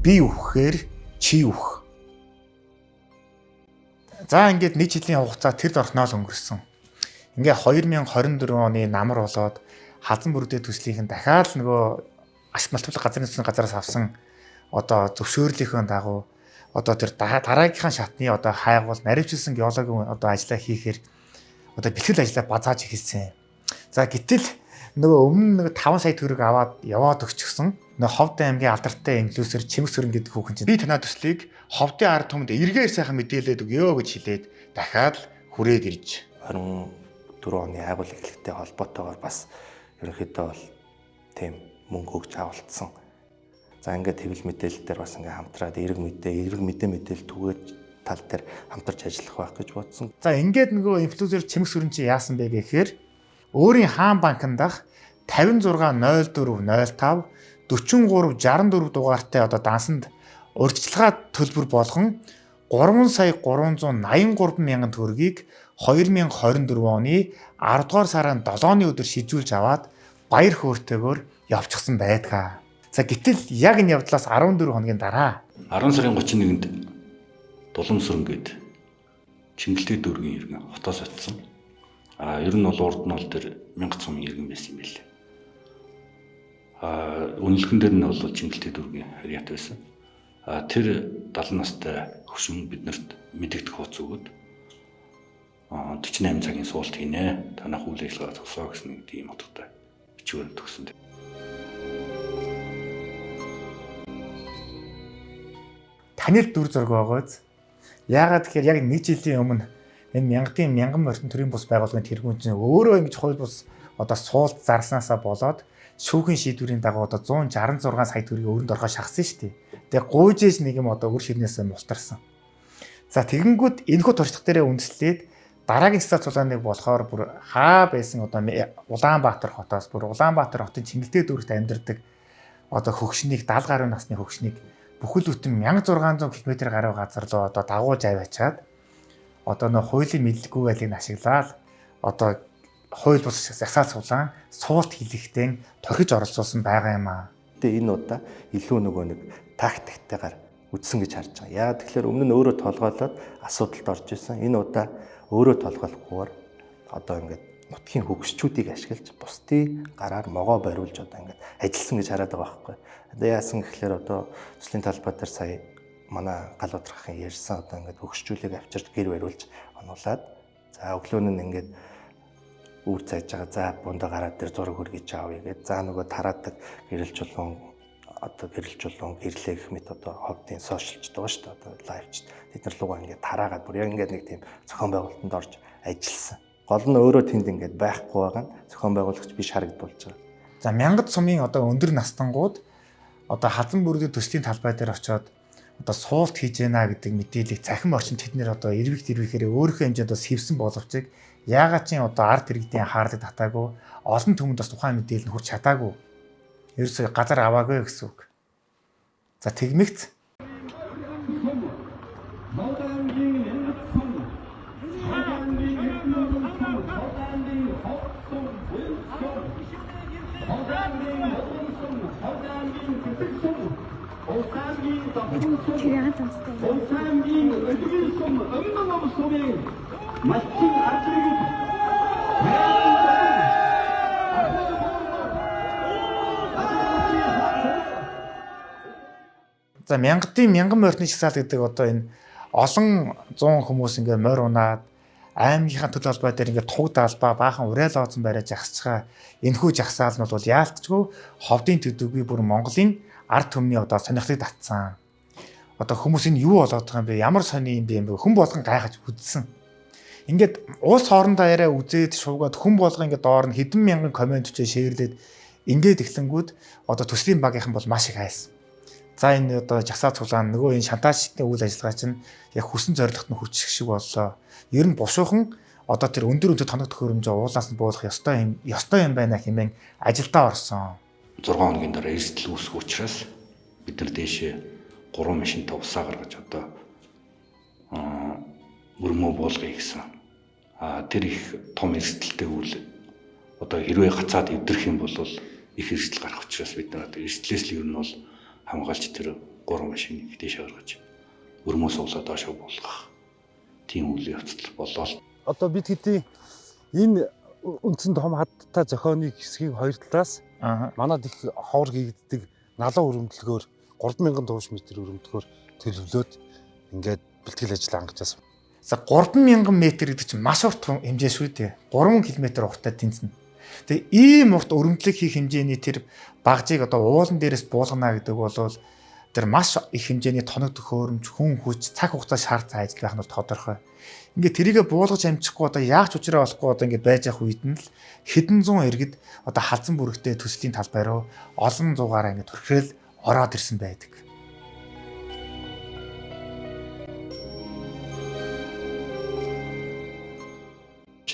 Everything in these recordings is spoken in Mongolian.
Би үхэхээр чи үх. За ингээд нэг жилийн хугацаа тэр дорхноо л өнгөрсөн. Ингээ 2024 оны намар болоод хазан бүрдээ төслийнхэн дахиад л нөгөө аш малтблаг газрын төслийн газараас авсан одоо зөвшөөрлийнхөө дагуу одоо тэр дараагийнхаа шатны одоо хайгуул наривчилсан геологийн одоо ажлаа хийхээр одоо бэлтгэл ажлаа базааж эхэлсэн. За гэтэл нөгөө өмнө нэг 5 сая төгрөг аваад яваад өгчихсөн. Нөгөө Ховд аймгийн алдартай инфлюенсер Чимэг Сүрэн гэдэг хүүхэн чинь би танай төслийг Ховдын ард түмэнд эргээр сайхан мэдээлээд өгөө гэж хэлээд дахиад л хүрээд ирж. 24 оны айгуул эхлэлтэй холбоотойгоор бас ерөнхийдөө бол тийм мөнгө өгч авалтсан. За ингээд хэвлэл мэдээлэл дээр бас ингээд хамтраад эрг мэдээ мэдээлэл түгээж тал дээр хамтарч ажиллах байх гэж бодсон. За ингээд нөгөө инфлюенсер Чимэг Сүрэн чи яасан бэ гэхээр өөрийн хаан банкн дах 56 04 05 43 64 дугаартай одоо дансанд урьдчилгаа төлбөр болгон 3 сая 383 мянган төгрөгийг 2024 оны 10 дугаар сарын 7-ны өдөр шижүүлж аваад баяр хөөртэйгээр явчихсан байдгаа. За гэтэл яг энэ явдлаас 14 хоногийн дараа 10 сарын 31-нд Дулам сүрэн гээд Чингэлтэй дүүргийн иргэн хотоос очсон. А ер нь бол урд нь бол тэр Мянгат сумын иргэн байсан юм билээ. А үнэлгэн дээр нь бол Чингэлтэй дүүргийн харьяат байсан. А тэр 70 настай хөгшин биднэрт мэдэгдэх хууц өгөөд 48 цагийн суулт хийнэ. Танах үйл ажиллагаа зогсоо гэсэн нэг тийм утгатай бичгээр төгсөн. Танил дүр зураг байгааз. Яагаад тэгэхээр яг нэг жилийн өмнө энэ мянгатын мянган морьтон төрийн бус байгууллагын тэргүүн чинь өөрөө ингэж хууль бус одоо суулт зарснаасаа болоод шүүхийн шийдвэрийн дагуу одоо 166 сая төгрөгийн өрөнд орхоо шахсан шүү дээ. Тэгээ гуйжээж нэг юм одоо өр ширнээсээ мултарсан. За тэгэнгүүт энэхүү туршлага дээрээ үндэслээд дараагийн цэцэл цулааныг болохоор бүр хаа байсан одоо Улаанбаатар хотоос бүр Улаанбаатар хотын Чингэлтэй дүүрэгт амьдардаг одоо хөгшнийг 70 гаруй насны хөгшнийг бүхэл бүтэн 1600 км гаруй газар руу одоо дагуулж аваачаад одоо нөх хуулийн мэдлэггүй байдлыг ашиглаад одоо хууль бус засаал сулаан суулт хийлгэхдээ торхиж оролцуулсан байгаа юм аа. Тэгээ энэ удаа илүү нөгөө нэг тактиктайгаар үтсэн гэж харж байгаа. Яагаад тэгэхээр өмнө нь өөрөө толгойлоод асуудалд орж исэн. Энэ удаа өөрөө толгойлохгүйгээр одоо ингээд нутгийн хөгшчүүдийг ашиглаж бусдын гараар могоо бариулж одоо ингээд ажилласан гэж хараад байгаа байхгүй. Одоо яасан гэхлээр одоо төслийн талбай дээр сая манай гал бадрахын ярьсан одоо ингээд хөгшчүүлэг авчирч гэр бариулж онуулаад за өглөө нь ингээд үр цайж байгаа за бундаа гараад дээр зураг хөргөж авъя гэд за нөгөө тараадаг гэрэл чулуун одоо гэрэл чулуун гэрлээ гэх мэт одоо ховдын сошиалчд байгаа шүү дээ одоо лайвчд тэд нар лугаа ингээд тараагаад бүр яг ингээд нэг тийм зохион байгуулалтанд орж ажилласан. Гол нь өөрөө тэнд ингээд байхгүй байгаа нь зохион байгуулагч биш харагдуулж байгаа. За Мянгат сумын одоо өндөр настангууд одоо хазан бүрдээ төслийн талбай дээр очиод одоо суулт хийж яана гэдэг мэдээллийг цахим орчин тэд нэр одоо эрвих дэрвихээр өөрийнхөө хэмжээнд бас хэвсэн боловч яагаад ч юм одоо ард иргэдийн анхаарлыг татаагүй олон түмэнд бас тухайн мэдээлэл нь хүрч чадаагүй. Ерөөсөө газар аваагүй гэсэн үг. За тэгмэгц За мянгатын мянган морьтны жагсаал гэдэг одоо энэ олон зуун хүмүүс ингээ морь унаад аймгийнхаа төл холбоо дээр ингээ туг даалбаа баахан уриал оозон бариад жагсчихаа энэхүү жагсаал нь бол яалтчгүй ховдын төдийгүй бүр Монголын ард түмний одоо сонирхлыг татсан. Одоо хүмүүс энэ юу болоод байгаа юм бэ? Ямар сони юм бэ юм бэ? Хүн болгон гайхаж үзсэн. Ингээд улс хоорондоо яриа үзээд шуугаад хүн болгон ингээд доор нь хэдэн мянган комент өчөө шеэрлээд ингээд эхлэнгүүд одоо төслийн багийнхан бол маш их айсан. За энэ одоо жагсаа цуглаан нөгөө энэ шантажчдын үйл ажиллагаа чинь яг хүсэн зорилгот нь хүрчих шиг боллоо. Ер нь бушуухан одоо тэр өндөр өндөр тоног төхөөрөмжөө уулаас нь буулгах ёстой юм байна хэмээн ажилдаа орсон. 6 хоногийн дараа эрсдэл үүсэх учраас бид нар дээшээ 3 машинтай усаа гаргаж одоо мөрмөө буулгая гэсэн. А тэр их том эрсдэлтэй үйл одоо хэрвээ гацаад эвдэрх юм бол их эрсдэл гарах учраас бид нар одоо эрсдлээс л ер нь бол хамгаалж тэр 3 машиныг дээшээ гаргаж өрмөө суулаад доошоо буулгах тийм үйл явцал болоо. Одоо бид хэдий энэ үндсэн том хадтай зохионы хэсгийг хоёр талаас манад их ховор хийгддэг налан өрөмдлөгөөр 3000 тууш метр өрөмдлөгөөр төлөвлөөд ингээд бэлтгэл ажил хангаж байсан. За 3000 м гэдэг чинь маш урт хэмжээ шүү дээ. 3 км урттай тэнцэнэ. Тэгээ ийм урт өрөмдлөг хийх хэмжээний тэр багжийг одоо уулан дээрээс буулгана гэдэг бол тэр маш их хэмжээний тоног төхөөрөмж, хүн хүч, цаг хугацаа шаардсан ажил байх нь бол тодорхой. Ингээд тэрийгэ буулгаж амжихгүй одоо яах ч учраа болохгүй одоо ингээд байж явах үед нь л хэдэн зуун иргэд одоо халзан бүрэгтэй төслийн талбай руу олон зуугаараа ингээд төрхрөл ороод ирсэн байдаг.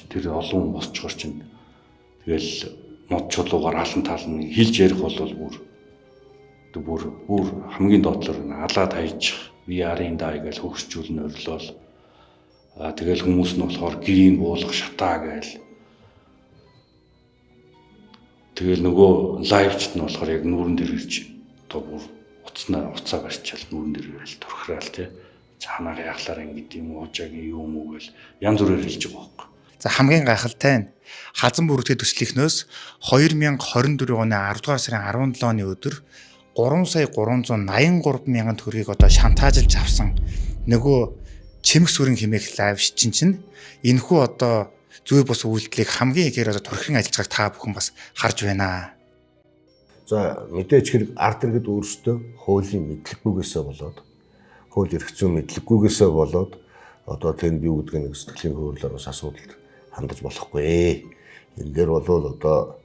Тэр олон хүн босчхоор чинь тэгэл мод чулуугаар алан талн хилж ярих бол бүр хамгийн доотлоор алаад хайчих VR-ын дай гэж хөгсчүүлнэ орлол. Тэгэл хүмүүс нь болохоор гэрийн буулгах шатаа гээл. Тэгэл нөгөө лайвчд нь болохоор яг нүүрэн дээр ирж одоо бүр уцаа барьчаал нүүрэн дээр ирэл төрхраал тий. Цаанаага яхлаар ингэд юм уужаагийн юм уу гэл янз бүрээр хэлж байгаа байхгүй. За хамгийн гайхалтай нь Халзан бүрэгтэй төслийнхнөөс 2024 оны 10 дугаар сарын 17-ны өдөр 3 сая 383 мянган төгрөгийг одоо шантаажлж авсан нөгөө чимэх сүрэн хэмээх лайв шичин чинь энэхүү одоо зүй бус үйлдэлийг хамгийн ихээр одоо төрхөн ажиллаж байгааг та бүхэн бас харж байна. За мэдээж хэрэг ард иргэд өөрсдөө хуулийн мэдлэггүйгээсээ болоод хууль эрх зүйн мэдлэггүйгээсээ болоод одоо тэнд юу гэдэг нэг сэтгэлийн хөөрлөөр бас асуудалд хандаж болохгүй. Энэ дээр бол одоо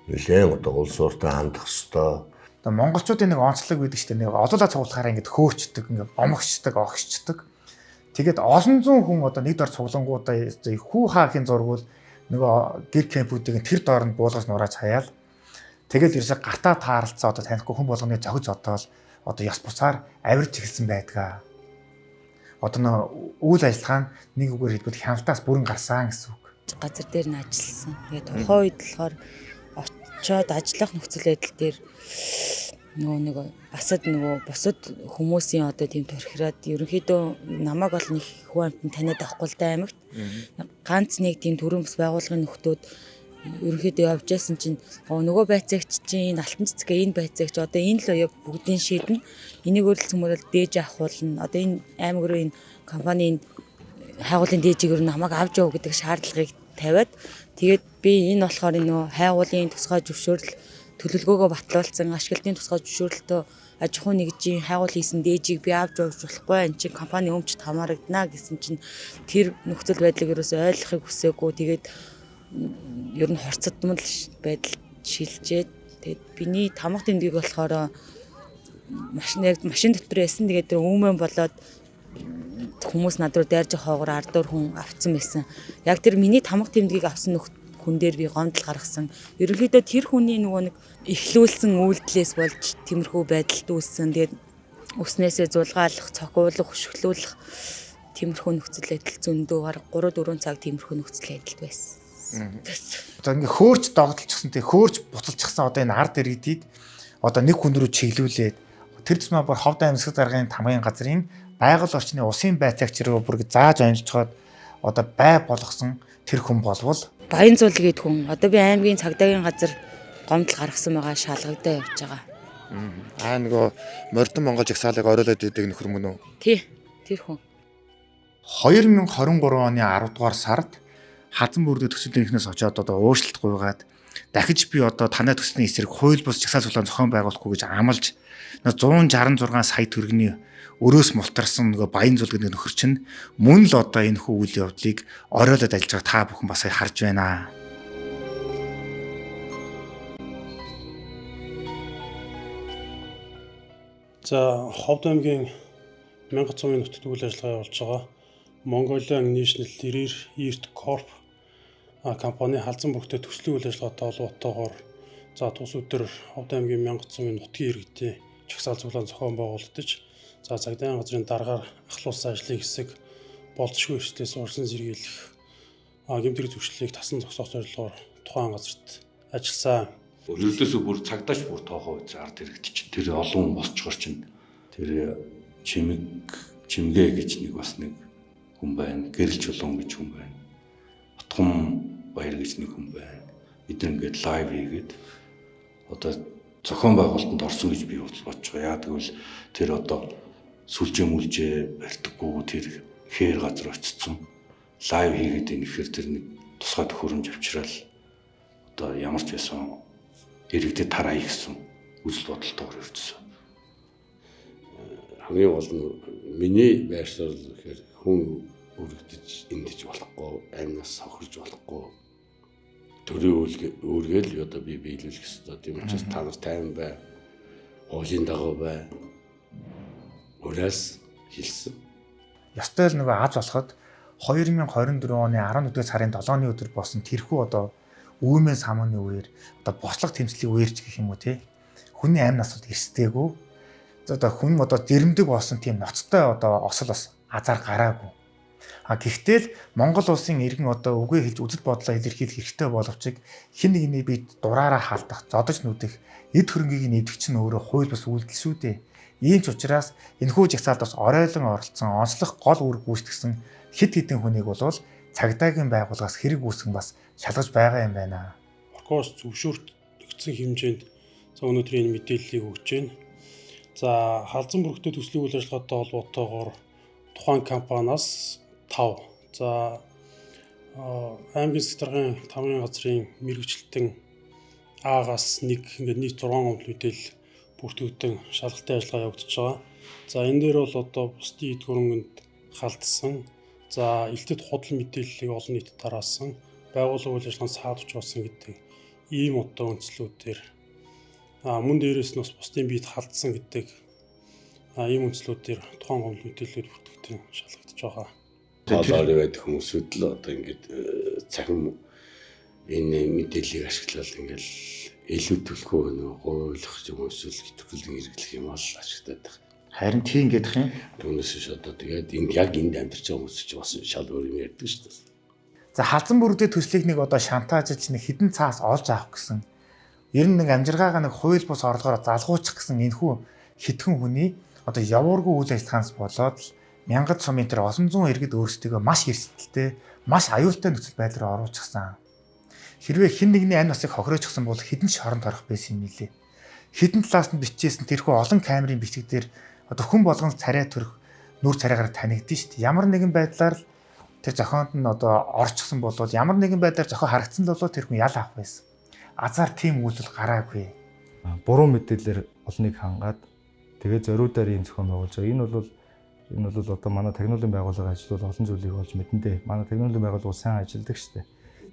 нэлээд одоо улс уртаа хандах ёстой. Одоо монголчуудын нэг онцлог байдаг шүү дээ. Нэг олоолаа цуглахаараа ингээд хөөрчдөг, ингээд омогчдөг, огшчдөг. Тэгээд олон зуун хүн одоо нэг дор цуглангуудаа хүү хаахийн зургуул нөгөө гэр кемпүүдийг тэр доор нь буулгаж нурааж хаяал. Тэгэл ерөөсө гартаа тааралцаа одоо танихгүй хүн болгоны зохиж одоол одоо ёс бусаар авирч эхэлсэн байдгаа. Одоо нөө үйл ажиллагаа нь нэг үгээр хэлбэл хяналтаас бүрэн гарсан гэсэн үг. Газар дээр нь ажилласан. Тэгээд тухайн үед болохоор очиод ажиллах нөхцөл байдал дээр нөгөө нэг басад нөгөө бусад хүмүүсийн одоо тийм төрхраад ерөнхийдөө намайг бол нэг хүн амьтан таниад авахгүй л да аймагт. Ганц нэг тийм төрийн бас байгууллагын нөхдүүд ерөнхийдөө явж байсан чинь нөгөө байцаагч чинь энэ алтан цэцгээ энэ байцаагч одоо энэ л яг бүгдийн шийднэ. Энийг өөрлөсөн дээж авахулна. Одоо энэ аймаг руу энэ компанийн хайгуулын дээжийг ер нь намайг авч яв гэдэг шаардлагыг тавиад тэгээд би энэ болохоор нөгөө хайгуулын тусгай зөвшөөрөл төлөвлөгөөгөө батлуулсан ашиглалтын тусгай зөвшөөрлөлтөө аж ахуй нэгжийн хайгуул хийсэн дээжийг би авч явж болохгүй энэ чинь компани өмчт хамаарагдана гэсэн чинь тэр нөхцөл байдлыг ерөөсөө ойлгохыг хүсээгүй. Тэгээд ер нь хурцдмал байдал шилжээд тэгээд биний тамга тэмдгийг болохоор машин яг машин дотор байсан. Тэгээд тэр өмнө болоод хүмүүс над руу дайрж хоогоор ардуур хүн авцсан байсан. Яг тэр миний тамга тэмдгийг авсан хүн дээр би гомдол гаргасан. Ерөнхийдөө тэр хүний нөгөө нэг эхлүүлсэн үйлдэлээс болж тиймэрхүү байдалд үүссэн. Тэгээд өснөөсөө зулгаалах, цохиулах, хөшөглүүлэх тиймэрхүү нөхцөл байдал зөндөө бараг 3-4 цаг тиймэрхүү нөхцөл байдалд байсан. Одоо ингээ хөөрч догдолчихсан, тэг хөөрч буцалчихсан одоо энэ ард иргэдийг одоо нэг хүн рүү чиглүүлээд тэр тусмаа бүр Ховд аймаг даргын тамгын газрын байгаль орчны усын байцаагч руу бүр зааж онилцоход одоо бай болгосон тэр хүн болвол Баянзуул гээд хүн одоо би аймгийн цагдаагийн газар гомдол гаргасан байгаа, шалгагдаа явж байгаа. Аа нөгөө мордон Монгол жагсаалыг оройлоод идэг нөхөр мөн үү? Тий, тэр хүн. 2023 оны 10 дугаар сард Хазан бүрдээ төсөлийн эхнээс очиод одоо уушлалт гуйгаад дахиж би одоо танай төслийн эсрэг хууль бус жагсаал цуглаан зохион байгуулахгүй гэж амлаж 166 сая төгрөгийн өрөөс мултарсан нөгөө Баянзуул гэдэг нөхөр чинь мөн л одоо энэ хүү үйл явдлыг оройлоод ажиллаж байгааг та бүхэн бас харж байна. За Ховд аймгийн 1100-ын нутагт үйл ажиллагаа явуулж байгаа Mongolian National Rare Earth Corp компани Халзан бүрэгтэй төслийн үйл ажиллагаатай холбоотойгоор за тус өдөр Ховд аймгийн 1100-ын нутгийн иргэдийн жагсаал цуглаан зохион байгуулагдаж за цагдаагийн газрын даргаар ахлуулсан ажлын хэсэг болцсошгүй эрсдлээс урьдчилан сэргийлэх гэмт хэрэг зөрчлөлийг тасан зогсоох зорилгоор тухайн газарт ажилласан. Ердөөсөө бүр цагдаач бүр тоохоо үз ард иргэд чинь тэр олон хүн босчхоор чинь Тэр Чимэг Чимгээ гэж нэг бас нэг хүн байна. Гэрэл Чулуун гэж хүн байна. Утгам Баяр гэж нэг хүн байна. Бид нар ингээд live хийгээд одоо зохион байгуулалтанд орсон гэж би бодож байгаа. Яа гэвэл тэр одоо сүлжээ мүлжээ барьдаггүй тэр хээр газар очсон. Live хийгээд энэ ихээр тэр нэг тусгай төхөөрөмж авчирал одоо ямар ч байсан иргэдэд тараа хийгсэн үзэл бодолтойгоор ирсэн. Хамгийн гол нь миний байр суурь гэхээр хүн өргөдөж эндэж болохгүй, амнаас сохорж болохгүй. Төрийн үүргээл одоо би биелүүлэх ёстой. Тийм учраас та нар тайван бай, хуулийн дагуу бай. Уриалс хэлсэн. Ёстой л нөгөө аз болоход 2024 оны 11-р сарын 7-ны өдөр болсон тэрхүү одоо үүмэн самууны үеэр одоо бослого тэмцлийн үеэр ч гэх юм уу те. Хүний амь насууд эрсдээгүй. Одоо хүн одоо дэрэмдэг болсон тийм ноцтой одоо осол бас азар гараагүй. А гэхдээ л Монгол улсын иргэн одоо үгээ хэлж үзэл бодлоо илэрхийлэх хэрэгтэй боловч хэн нэгний бид дураараа халдах, зодож нүдэх, эд хөрөнгийг нэвдэх чинь өөрөө хууль бус үйлдэл шүү дээ. Ийм ч учраас энэхүү жагсаалд бас оройлон оролцсон, онцлох гол үүрэг гүйцэтгсэн хэд хэдэн хүнийг болвол цагдаагийн байгууллагаас хэрэг үүсгэн бас шалгаж байгаа юм байна. Оркоос зөвшөөрөгдсөн хэмжээнд за өнөөдрийн энэ мэдээллийг өгч байна. За халзан бүрэгтэй төслийн үйл ажиллагаатай холбоотойгоор тухайн компаниас 5. За аймгийн засгийн тамгын газрын мэрэгчлэлтэн А-гаас 1 ингээд нийт 6 гомдол мэдээлэл бүртгэгдэн шалгалтын ажиллагаа явагдаж байгаа. За энэ дээр бол одоо бусдын эд хөрөнгөнд халдсан. За элтэд худал мэдээллийг олон нийтэд тараасан, байгууллага үйл ажиллагаанд саад учруулсан гэдэг ийм одоо үндслүүдээр мөн дээрээс нь бас бусдын биед халдсан гэдэг ийм үндслүүдээр тухайн гомдол мэдээллүүд бүртгэгдэн шалгагдаж байгаа. Хоолоор байдаг хүмүүсүүд л одоо ингээд цахим энэ мэдээллийг ашиглаад ингээд илүү түлхүү нөгөө гуйлах юм эсвэл хитгэл хэрэглэх юм бол ашигтай байх. Харин тийм гэдэг юм. Түүнээс биш одоо тэгээд энд яг энд амьдарч байгаа хүмүүс чинь бас шал өөр юм ярьдаг шүү дээ. За халзан бүрдээ төслийг нэг одоо шантаажж нэг хідэн цаас олж авах гэсэн. Ер нь нэг амжиргаагаа нэг хууль бус орлогоор залгуучих гэсэн энэхүү хитгэн хүний одоо явуургүй үйл ажиллагаанаас болоод л мянгад сумын тэр олон зуун иргэд өөрсдийгөө маш эрсдэлтэй, маш аюултай нөхцөл байдал руу оруулчихсан. Хэрвээ хэн нэгний амь насыг хохироочихсон бол хэдэн ч шоронд орох байсан юм билээ. Хэдэн талаас нь бичижсэн тэрхүү олон камерын бичиг дээр одоо хүн болгон царай төрөх нүр царайгаар танигдсан шүү дээ. Ямар нэгэн байдлаар л тэр зохионд нь одоо орчихсон бол ямар нэгэн байдлаар зохион харагдсан л бол тэр хүн ял авах байсан. Азар тийм үйлдэл гараагүй. Буруу мэдээлэлээр олныг хангаад тэгээ зориудаар ийм зохион байгуулж байгаа. Энэ бол одоо манай технологийн байгууллага ажиллавал олон зүйлийг олж мэдэн дээ. Манай технологийн байгууллага сайн ажилладаг шүү дээ.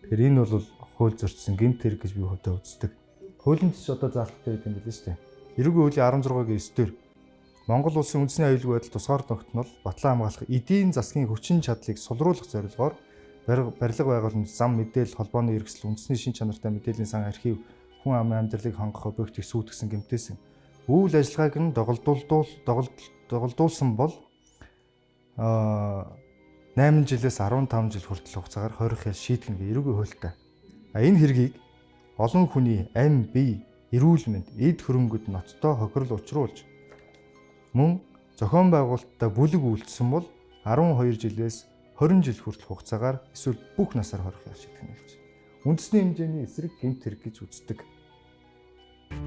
Тэгэхээр энэ бол хууль зөрчсөн гэмт хэрэг гэж би хувьдаа үздэг. Хуулийн төс одоо заалттай байдаг юм билээ шүү дээ. Эрүүгийн хуулийн 16-гийн 9 дээр Монгол улсын үндэсний аюулгүй байдал тусгаар тогтнол батлан хамгаалах эдийн засгийн хүчин чадлыг сулруулах зорилгоор барилга байгууламж, зам мэдээлэл, холбооны хэрэгсэл, үндэсний шин чанартай мэдээллийн сан архив, хүн амын амьдралыг хангах объектыг сүйтгэсэн гэмтээсэн үйл ажиллагааг нь доголдуулсан бол 8 жилээс 15 жил хүртэл хугацаагаар хорих ял шийтгэн гэх эрүүгийн хуультай. А энэ хэргийг олон хүний ам бие, эрүүл мэнд, эд хөрөнгөд ноцтой хохирол учруулж мөн зохион байгуулалтаа бүлэг үйлдсэн бол 12 жилээс 20 жил хүртэл хугацаагаар эсвэл бүх насаар хорих ял шийтгэн гэж. Үндэсний хэмжээний эсрэг гэмт хэрэг гэж үздэг.